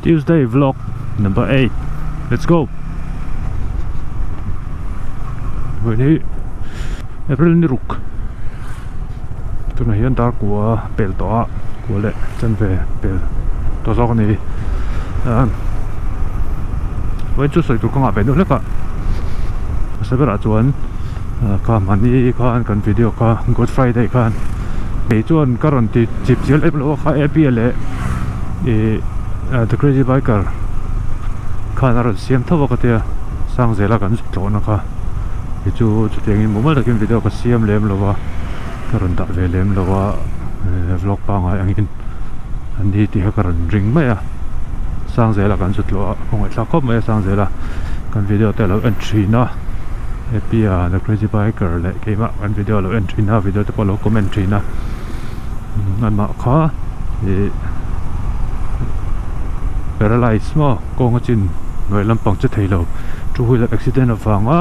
Tuesday vlog number 8 let's go vawiin hi April ni ruk tunah hian dar kua pel tawh a kua leh chanve pel tawh zawk a ni vawiin chu sawi tur ka ngah ve deuh hlek a hmasa berah chuan kha mahni khan kan video kha good friday khan kei chuan ka rawn ti chip chial em lo a kha A P leh ih the crazy biker khan a rawn siam tho a ka tia Sangzela kan zuk tlawhna kha hi chu chutiangin mumal takin video ka siam lem lo a ka rawn dah ve lem lo a vlog pangngai angin an ni tih kha ka rawn ring mai a Sangzela kan zut tlawh a kawngaihthlak khawp mai a Sangzela kan video te a lo en thin a happy a the crazy biker leh keimah kan video a lo en thin a video te pawh a lo comment thin a amah kha ih paralyze maw kawng a chin hnuai lampang che thei lo two wheeler accident avanga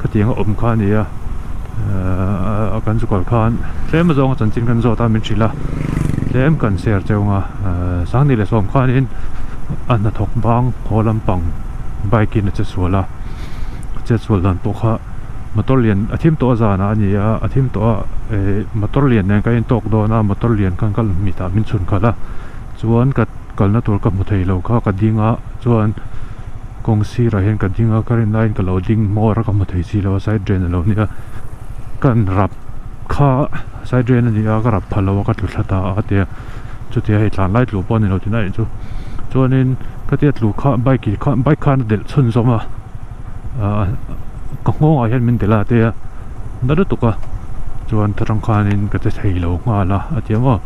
khatiang a awm kha a ni a ahh kan zukal khan tlem azawnga chanchin kan zawt a min hrilh a tlem kan share cheu ang a ahh sangni leh sawm khanin a hnathawk bang haw lampang bike in a che sual a a chet sual dan pawh kha motor lian a thim tawh a zanah a ni a a thim tawh a eh motor lian nen ka intawk dawn a motor lian khan ka mitah min chhun khalh a chuan ka kalna tur ka hmu thei lo kha ka ding a chuan kawng sirah hian ka ding a ka rin laiin ka lo ding hmawr a ka hmu thei si lo a side drain a lo nia kan rap kha side drain a ni a ka rap pha lo a ka tlu thla ta a tia chutia hei tlan lai tlu pawh a ni lo tihna anih chu chuanin khatia tlu kha bike kha bike khan a delh chhun zawm a ahh ka nghawngah hian min delh a tia na lutuk a chuan ta tang khanin ka che thei lo nghal a a tia maw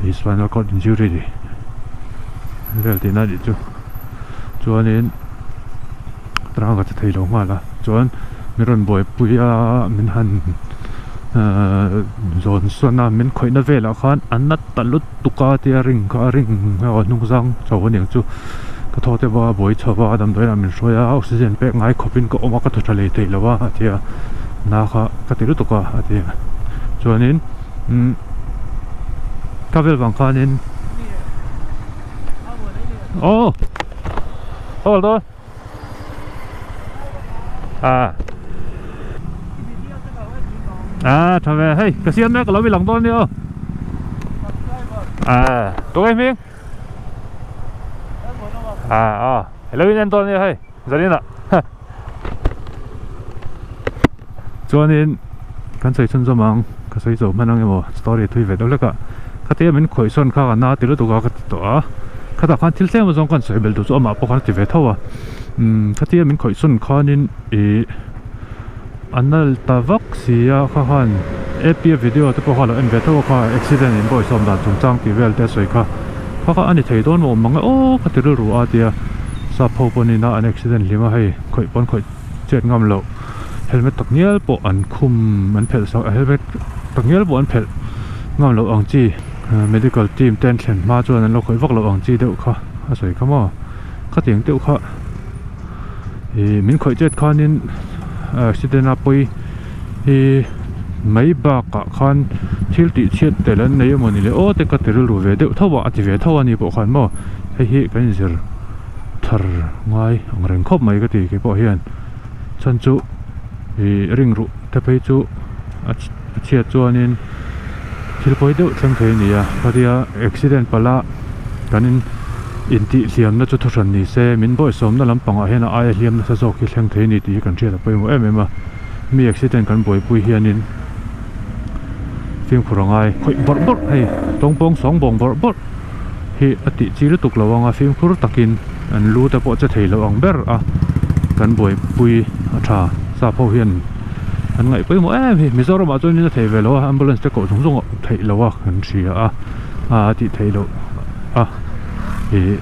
ih spinal cord injury vel tihna anih chu. Chuanin rang ka che thei lo nghal a chuan min rawn buaipui a min han ahh zawn sawn a min khawihna velah khan a na ta lutuk a tia ring kha a ring a hnung zang chho aniang chu ka thaw te pawh a buai chho a damdawiin ah min hruai a oxygen pek ngai khawpin ka awm a ka thaw tha lei thei lo a a ti a na kha ka ti lutuk a a ti a chuanin umm ka vel vang khanin. Ô Ô thôi À À thằng về hey cái xiên đấy có lối bị lỏng tôi đi ô À tụi em miếng À à hello in tôi đi hey giờ đi nè Chuanin kan sawi chhun zawm ang ka sawi zawh hman ang emaw story thui ve deuh hlek a khatia min khawih sawn kha ka na ti lutuk a ka ti tawh a khatah khan thil tlem azawng khan sawi belh duh chu amah pawh khan a ti ve tho a umm khatia min khawih sawn khanin ih a nal ta vak si a kha khan A P a video te pawh kha a lo en ve tho a kha accident in bawihsawm dan chungchang tih vel te a sawi kha kha kha a ni thei dawn maw mang e aw ka ti rilru a tia sap ho pawh nina an accident hlim a hei khawih pawn khawih chet ngam loh. Helmet tak ngial pawh an khum an phelh sak helmet tak ngial pawh an phelh ngam loh ang chi medical team te an thlen hma chuan an lo khawih vak loh ang chi deuh kha a sawi kha maw khatiang deuh kha ih min khawih chet khanin accident a pawi hi mai bakah khan thil tih chhiat tel an nei emawni le aw te ka ti rilru ve deuh tho a a ti ve tho a ni pawh khan maw hei hi kan inzir thar ngai ang reng khawp mai ka ti keipawh hian. Chhan chu ih ring ruh te phei chu a chhiat chuanin thil pawi deuh thleng thei a ni a khatia accident palh a kan in intih hliamna chu thuhran ni se min bawihsawmna lampangah hian a aia hliam nasa zawk hi thleng thei a ni tih hi kan hriat a pawimawh em em a mi accident kan buaipui hianin fimkhur a ngai khawih bawrh bawrh hei tawngpawng sawng bawng bawrh bawrh hi a tih chi lutuk lo ang a fimkhur takin. An lu te pawh che thei lo ang ber a kan buaipui a tha sap ho hian an ngaih pawimawh em hi Mizoram ah chuan in a thei ve lo a ambulance te koh zung zung a theih lo a kan hria a a tih theih loh a ih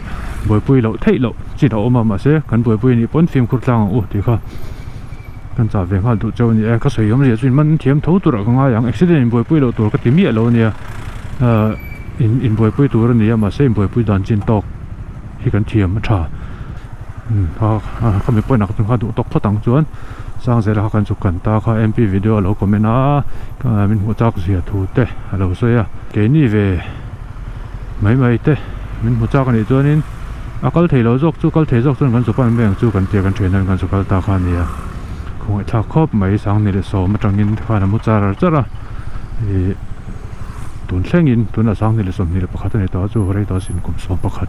buaipui loh theih loh chin a awm a mahse kan buaipui anih pawn fimkhur tlang ang u tih kha kan chah ve nghal duh cheu a ni e ka sawi awmzia chu in man thiam tho turah ka ngai ang accident in buaipui loh tur ka ti miah lo a nia ah in inbuaipui tur a ni a mahse inbuaipui dan chin tawk. Hi kan thiam a tha kha mi pawhin a kha duh tawk phawt ang chuan Sangzela kha kan chuk kan ta kha M P video a lo comment a min hmuh chak zia thu te a lo sawi a keini ve mai mai te min hmu chak a nih chuanin A kal thei lo zawk chu kal thei zawk chuan kan zu pan mai ang chu kan tia kan thian hian kan zu kal ta kha a nia. Khawngaihthlak khawp mai Sangni leh Sawm atangin khan a mu char char a ih tun thlengin tunah Sangni leh 21 a ni tawh a chu rei tawh asin kum 11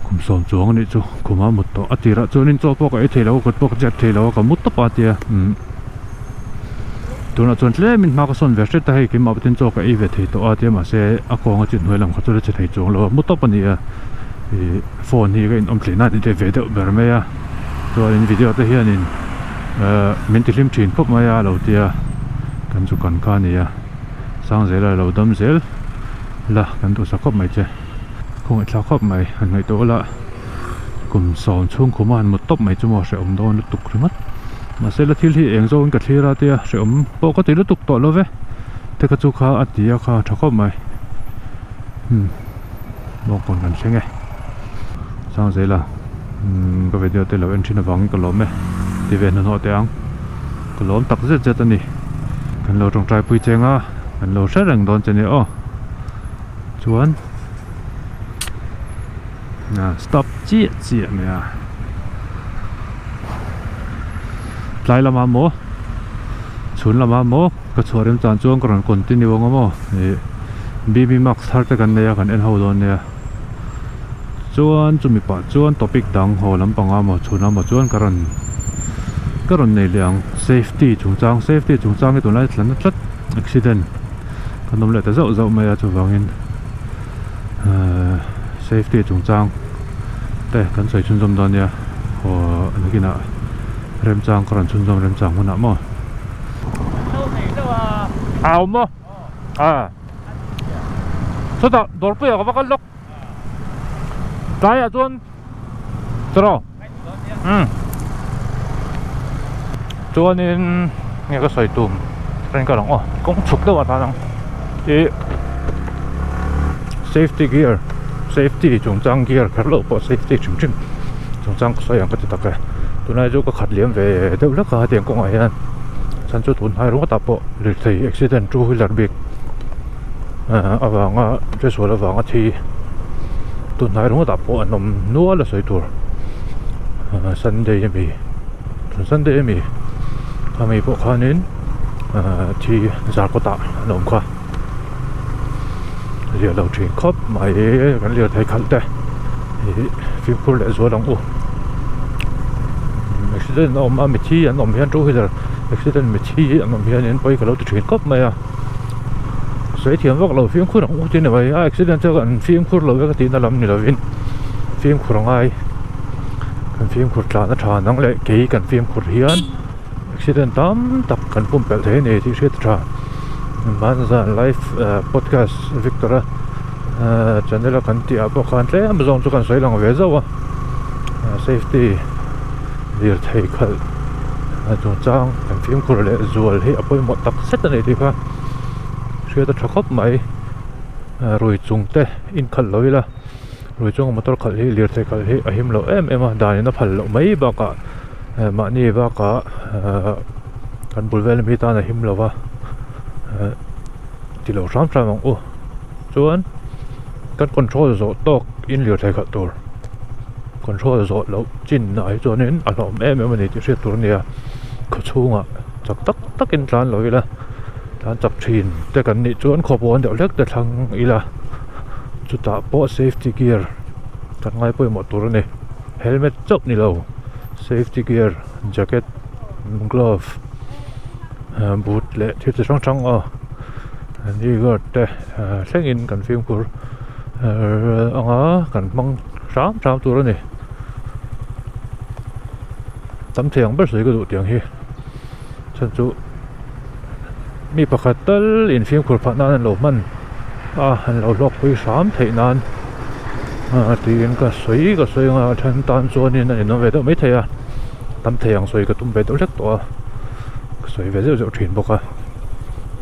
kum sawm chuang a nih chu khuma mut tawh a tirah chuanin chaw pawh ka ei thei lo a kut pawh ka chep thei lo a ka mu tawp a tia umm tunah chuan tlemin hma ka sawn ve hret a hei keimah pawhin chaw ka ei ve thei tawh a tia mahse a kawnga chin hnuai lam kha chu la che thei chuang lo a mu tawp a ni a ih phone hi ka inawm thleh nan inti ve deuh ber mai a chuanin video te hianin ehh min ti hlim thin khawp mai a lo tia kan chu kan kha a ni a Sangzela lo dam zel la kan duhsak khawp mai che khawngaihthlak khawp mai han ngaihtuah ula kum sawm chhung khuma han mut tawp mai chu maw hrehawm dawn lutuk ringawt mahse la thil hi eng zawngin ka thlir a tia hrehawm pawh ka ti lutuk tawh lo ve te kha chu kha a ti a kha tha khawp mai umm bawngkawn kan thleng e Sangzela umm ka video te lo en thin avangin ka lawm e ti ve hnahnawh teh ang ka lawm tak zet zet a ni kan lo tawngtai pui cheng a kan lo hre reng dawn che nia aw chuan. Stop chiah chiah mai a tlai lamah maw chhun lamah maw ka chhuah rem chan chuan ka rawn continue ang a maw ih bb max thar te kan nei a kan en ho dawn nia chuan chumi pah chuan topic dang haw lampangah maw chhunah maw chuan ka rawn ka rawn nei leh ang safety chungchang safety chungchang hi tunlai tla na tlat accident kan awm leh ta zauh zauh mai a chuvangin. Safety chungchang te kan sawi chhunzawm dawn nia aw nakinah remchang ka rawn chhunzawm remchang hunah maw. A awm maw? A chutah dawrpuiah ka va kal lawk tlaiah chuan tiraw umm chuanin nge ka sawi tum train ka lang aw kawng chhuk deuh ah tan ang ih safety gear safety chungchang gear kher loh pawh safety hrim hrim chungchang ka sawi ang ka ti tak e tunlai chu ka khat liam ve deuh hlek a hetiang kawngah hian chhan chu tun hnai ringawt ah pawh lirthei accident two wheeler bik avanga hresual avanga thi tun hnai ringawt ah pawh an awm nual a sawi tur sunday ami tun sunday ami ami pawh khanin thi zar kawt ah an awm kha zia lo thin khawp mai kan lirthei khalh te ih fimkhur leh zual ang u accident a awm a mithi an awm hian two wheeler accident mithi an awm hianin pawi ka lo ti thin khawp mai a. Sawi thiam vak lo fimkhur ang u tih a ni mai a accident chu an fimkhur lo vek a tihna lam ni lovin fimkhur a ngai kan fimkhur tlan a tha nang leh kei kan fimkhur hian accident tam tak kan pumpelh thei a ni tih hriat a tha hmanzan live podcast Victor a channel a kan tih ah pawh khan tlem zawng chu kan sawi lang ve zauh a safety lirthei khalh chungchang kan fimkhur leh zual hi a pawimawh tak zet a ni tih kha hriat a tha khawp mai rui chung te inkhalh lo ila rui chunga motor khalh hi lirthei khalh hi a him loh em em a dan in a phal loh mai bakah mahni bakah kan bul vel ami tan a him lo va ti lo hram hram ang u chuan kan control zawh tawk in lirthei khalh tur. Control zawh loh chin ah hi chuanin a hlawm em em a ni tih hriat tur a ni a khaw chhungah chak tak takin tlan lo ila tlan chak thin te kan nih chuan khaw pawn deuh hlek te thlang ila chutah pawh safety gear kan ngai pawimawh tur a ni helmet chauh ni lo safety gear jacket glove boot leh thil chi hrang hrang aw knee guard te thlengin kan fimkhur. Anga kan hmang hram hram tur a ni tam thei ang ber sawi ka duh tiang hi chhan chu mi pakhat tal in fimkhur phah nan an lo hman a an lo hlawk pui hram theih nan a tiin ka sawi ka sawi anga then tan chuanin a inawm ve deuh maithei a tam thei ang sawi ka tum ve deuh hlek tawh a ka sawi ve zeuh zeuh thin bawk a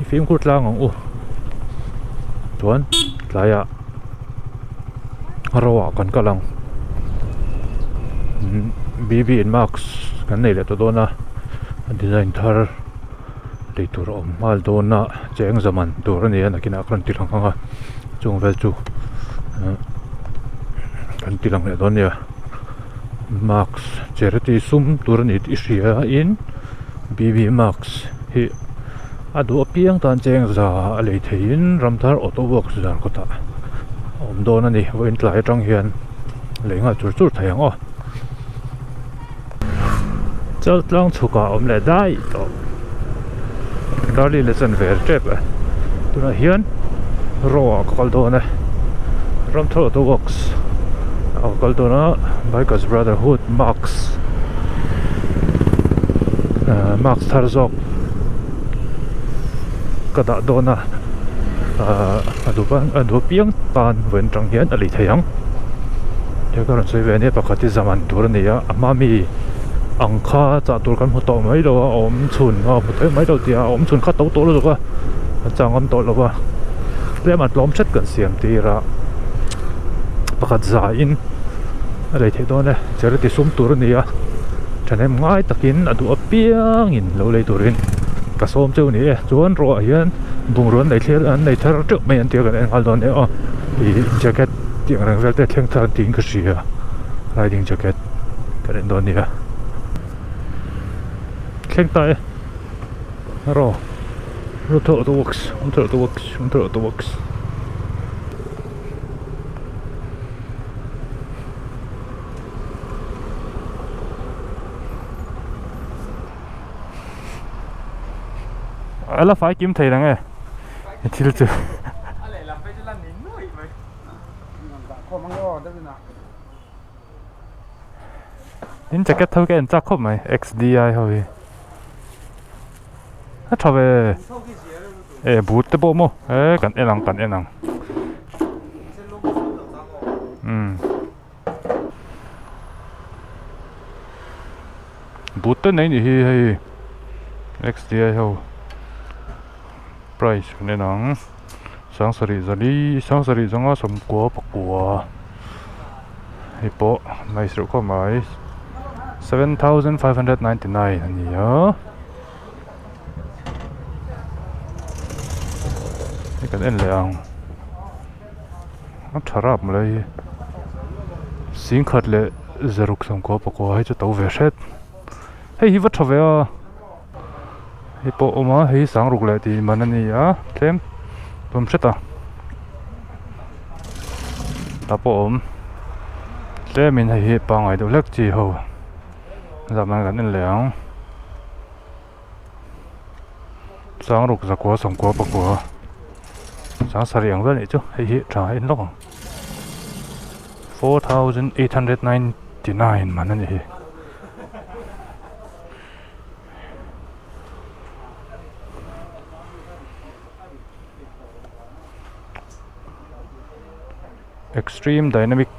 i fimkhur tlang ang u chuan tlaiah ro ah kan kal ang bb in mask kan nei leh tawh dawn a design thar lei tur a awm nghal dawn a cheng zaman tur a ni a nakinah ka rawn ti lang ang a chung vel chu. Kan ti lang leh dawn nia. Mask charity sum tur a ni tih hria in BB mask hi a duh apiang tan cheng za a lei theiin Ramthar Auto Works zar kawtah a awm dawn a ni. Vawiin tlai atang hian lei nghal chur chur thei ang aw. Chaltlang chhukah a awm leh daih tawh. Darli leh chan ve tep e. Tunah hian row ah ka kal dawn e. Ramthar Auto Works ah ka kal dawn a Bikers Brotherhood mask ahh mask thar zawk ka dah dawn a ahh a duh a duh apiang tan vawiin atang hian a lei thei ang. He ka rawn sawi ve ania pakhat hi zaman tur a ni a a hma mi ang kha chah tur kan hmu tawh mai lo a awm chhun a hmu thei mai lo tih a awm chhun kha to tawh lutuk a a chang awm tawh lo a tlem a tlawm hret kan siam tir a pakhat za in a lei theih dawn e charity sum tur a ni a thahnem ngai takin a duh apiang in lo lei turin ka sawm cheu ni e chuan rawh ah hian bungrua an nei thler an nei thar teuh mai an tia kan en nghal dawn e aw ih jacket. Tih ang reng vel te thleng thar tiin ka hria riding jacket ka en dawn nia thleng ta e raw raw auto works auto works auto works a la fai kim thei reng e thil chu. In jacket ho ka en chak khawp mai XDI ho hi a tha ve e boot te pawh maw e kan en ang kan en ang umm boot te nei ni hi hei XDI ho price kan en ang. Sangsarih zali sangsarih zawnga sawmkua pakua hei pawh nice reuh khawp mai 7599 a ni a hei kan en leh ang a tha rap mai hi singkhat leh zaruk sawmkua pakua hei chu to ve hret hei hi va tha ve a. Hei pawh a awm a hei sangruk leh tih man a ni a tlem tum hret a tah pawh a awm tlemin hei hi pangngai deuh hlek chi ho zah man kan en leh ang sangruk zakua sawmkua pakua sangsarih ang vel anih chu hei hi tha a en lawk ang 4899 man a ni hi. Extreme dynamic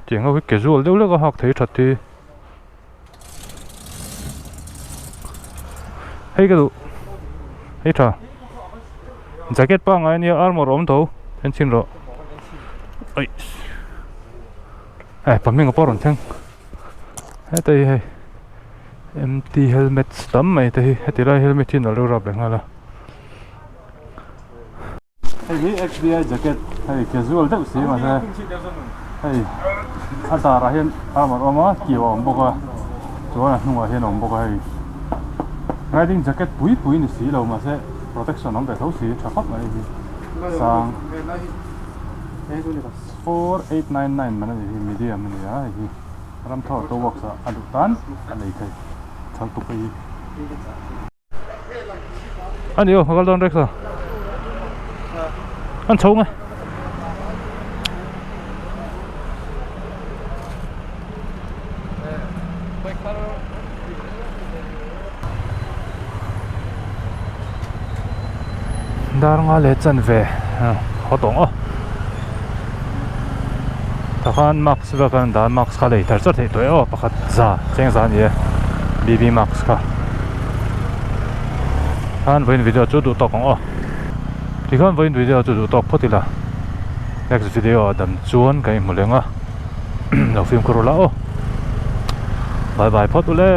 tiang ho hi casual deuh lek a hak thei that hi hei ka duh hei tha jacket pangngai ania armor a awm tho en chhin rawh aih eh pahming pawh a rawn thleng heta hi hei mt helmet tam mai te hi heti lai helmet hi an lo rap leh nghal a. Hei hi XDI jacket hei casual deuh si mahse hei a darah hian armor a awm a kio a awm bawk a chuan a hnungah hian a awm bawk a hei riding jacket pui pui ni si lo mahse protection awm ve tho si tha khawp mai hi sang 4899 man a ni hi medium a ni a hei hi Ramthar auto works ah a duh tan a lei thei chhal tuk hei hi. A ni aw ka kal dawn rek sa an chho nge dar nga leh chan ve haw tawng aw tah khan mask vel khan an dah a mask kha lei thar char theih tawh e aw pakhat za cheng za a ni e bb mask kha khan vawiin video chu duh tawk ang aw tikhan vawiin video chu duh tawk phawt ila next video ah dam chuan kan inhmu leng a lo fimkhur ula aw bye bye phawt ule.